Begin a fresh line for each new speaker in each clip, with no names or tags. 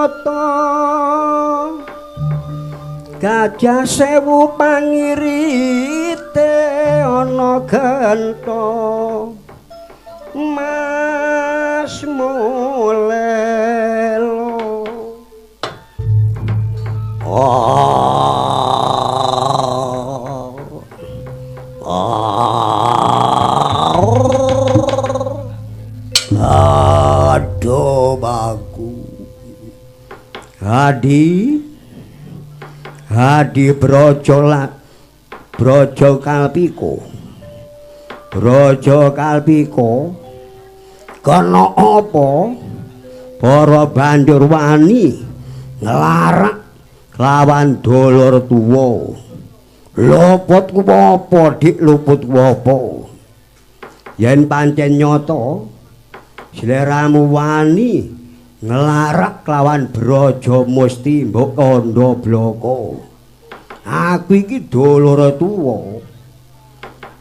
nyata gajah sewu pangirite ana genta Mas Mulelo. Aduh bagus. Hadi Hadi Brojo Brojo Kalpiko. Brojo Kalpiko kena apa para banjur wani nglarak lawan dulur tuwa. Luput ku apa Dik, luput ku apa? Yen pancen nyata sliramu wani nglarak lawan Braja Musti mbok kandha blaka. Aku iki dulur tuwa.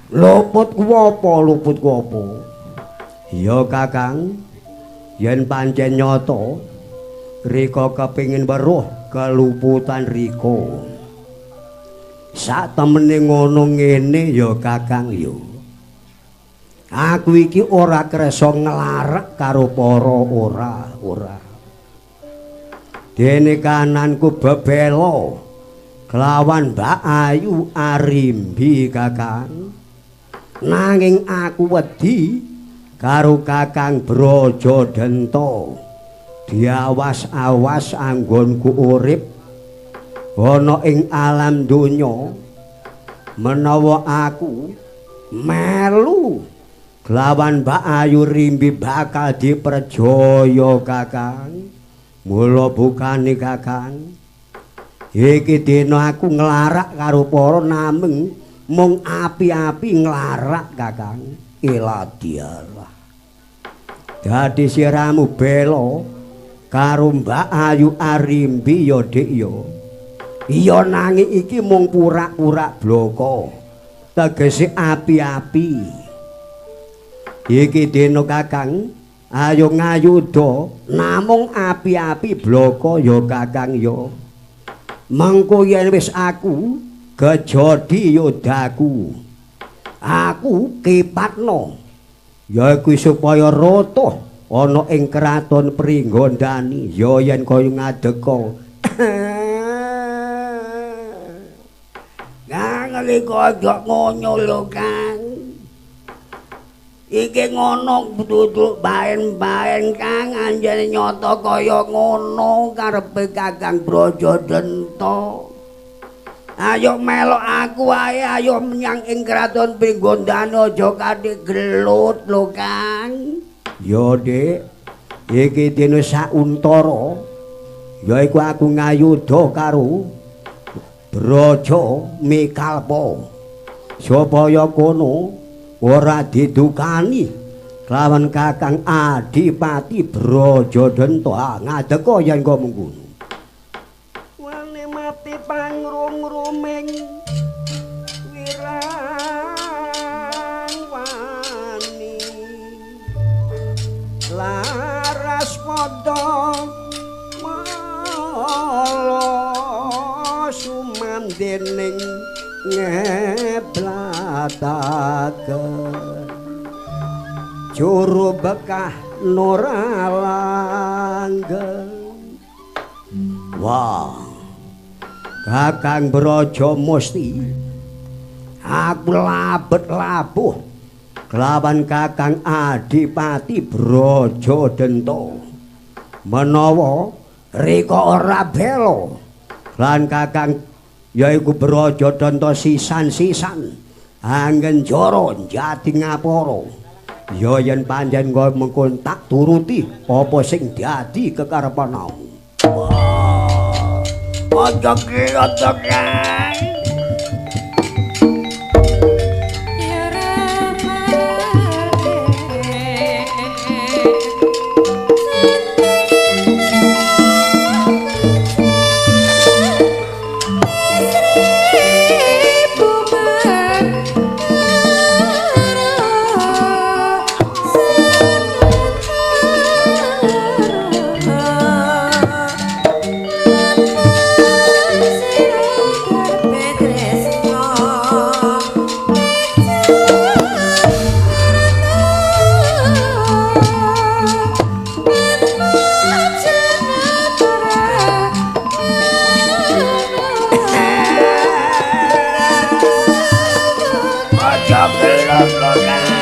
Luput ku apa, luput ku apa? Ya Kakang, yen pancen nyata rika kepengin weruh keluputan rika. Sak temene ngono ngene ya Kakang ya. Aku iki ora kresa nglarak karo para ora. Dene kananku bebela kelawan Mbak Ayu Arimbi Kakang. Nanging aku wedi karo Kakang Braja Denta. Diawas-awas anggonku urip ana ing alam donya menawa aku melu kelawan Mbak Ayu Rimbi bakal diperjaya Kakang. Mula bukane Kakang, iki dina aku nglarak karo para nameng mung api-api nglarak Kakang. Iladialah dadi siramu bela karo Mbak Ayu Arimbi ya Dik ya. Iya nanging iki mung purak-purak blaka, tegese api-api. Iki dina Kakang ayo ngayuda namung api-api blaka ya Kakang ya. Mengko yen wis aku gejodi yudaku, aku kipatno ya iku supaya rotoh ana ing kraton Pringgondani ya yen kaya ngadeka.
Kang rika aja ngono lho Kang. Iki ngono duduk baen-baen Kang, anjene nyata kaya ngono karepe Kakang Braja Denta. Ayo melok aku ae, ayo menyang ing kraton Pringgondani aja kathik gelut lho Kang.
Ya Dik, iki dina sauntara ya iku aku ngayuda karo Braja Mikalpa supaya kono ora didukani kelawan Kakang Adipati Braja Denta. Ngadeka yen kok mengkono. Wane mati pangrung-ruming wirang wani laras padha mala sumandening ngeblataken juru bekah nora langgeng. Wah, Kakang Braja Musti, aku labet labuh kelawan Kakang Adipati Braja Denta. Menawa rika ora bela lan Kakang yaiku Braja Denta sisan-sisan anggen jara njati ngapara. Ya yen pancen kaya mengkon tak turuti apa sing dadi kekarepanmu.
Wah, aja gelut Kang. lho Kang.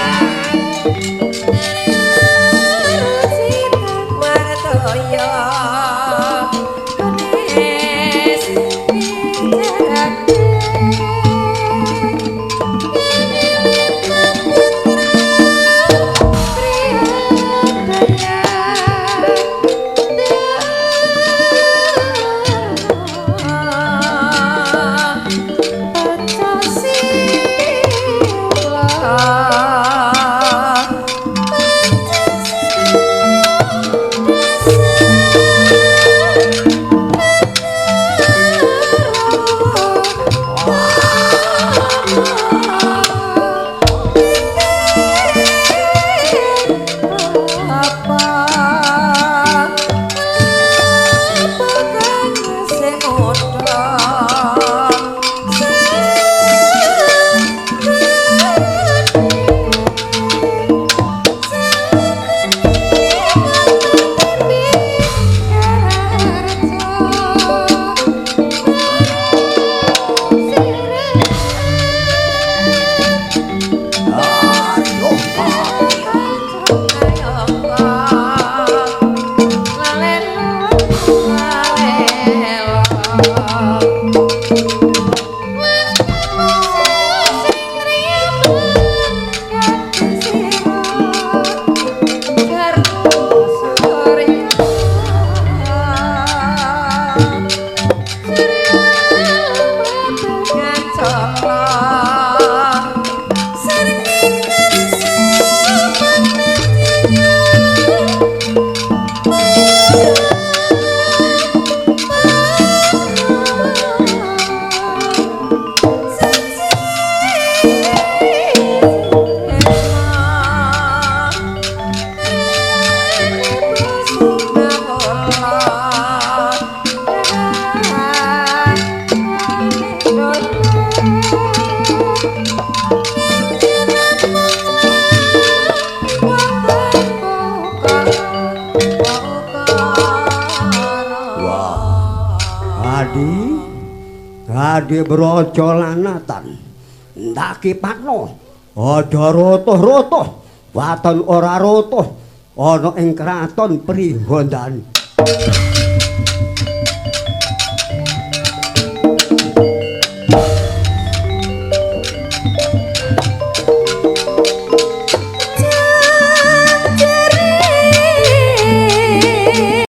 Adi Braja lanatan ndaki patno aja rotoh-rotoh waton ora rotoh ana ing kraton Pringgondani.